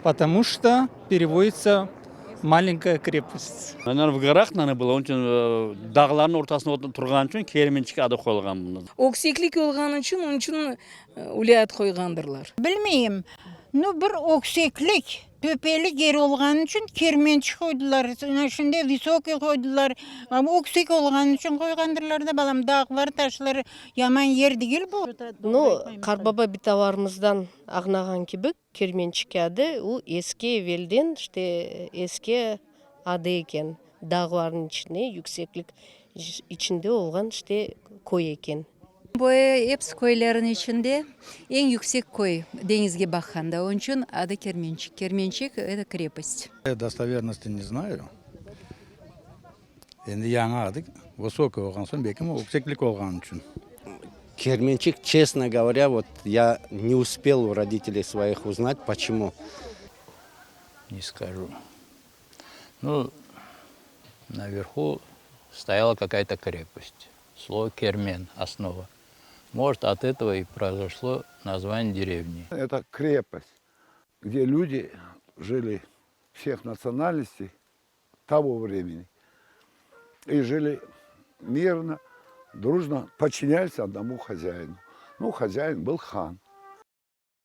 Потому что переводится маленькая крепость. Наверно, в горах, наверно, было, onıñ içün dağlarnıñ ortasında turğanı içün Kermençik adı qoyulğan bunda. Ökseklik olğanı içün, onıñ içün öyle ad qoyğandırlar. Bilmeyim. Nu, bir ökseklik, töpelik yer olğanı içün Kermençik qoydılar. Şimdi Visokiy qoydılar. Öksek olğanı içün qoyğandırlar da, balam. Dağlar, taşlar, yaman yer degil bu. Nu, qartbaba bitalarımızdan ağnağan kibi, Kermençik adı, u eski evelden, işte, eski adı eken, dağlarnıñ içinde, yükseklik içinde olğan, işte, köy eken. Bu episi köylerniñ içinde eñ yüksek köy, deñizge baqqanda, onıñ içün adı Kermençik. Kermençik, eto krepost. Dostovernosti ne znayu. Endi yañı adı Vısokое olğan soñ, belki yükseklik olğanı içün. Kermençik, честно говоря, вот я не успел у родителей своих узнать, почему. Не скажу. Ну, наверху стояла какая-то крепость. Слово кермен, основа. Может, от этого и произошло название деревни. Это крепость, где люди жили всех национальностей того времени. И жили мирно, дружно, подчинялись одному хозяину. Ну, хозяин был хан.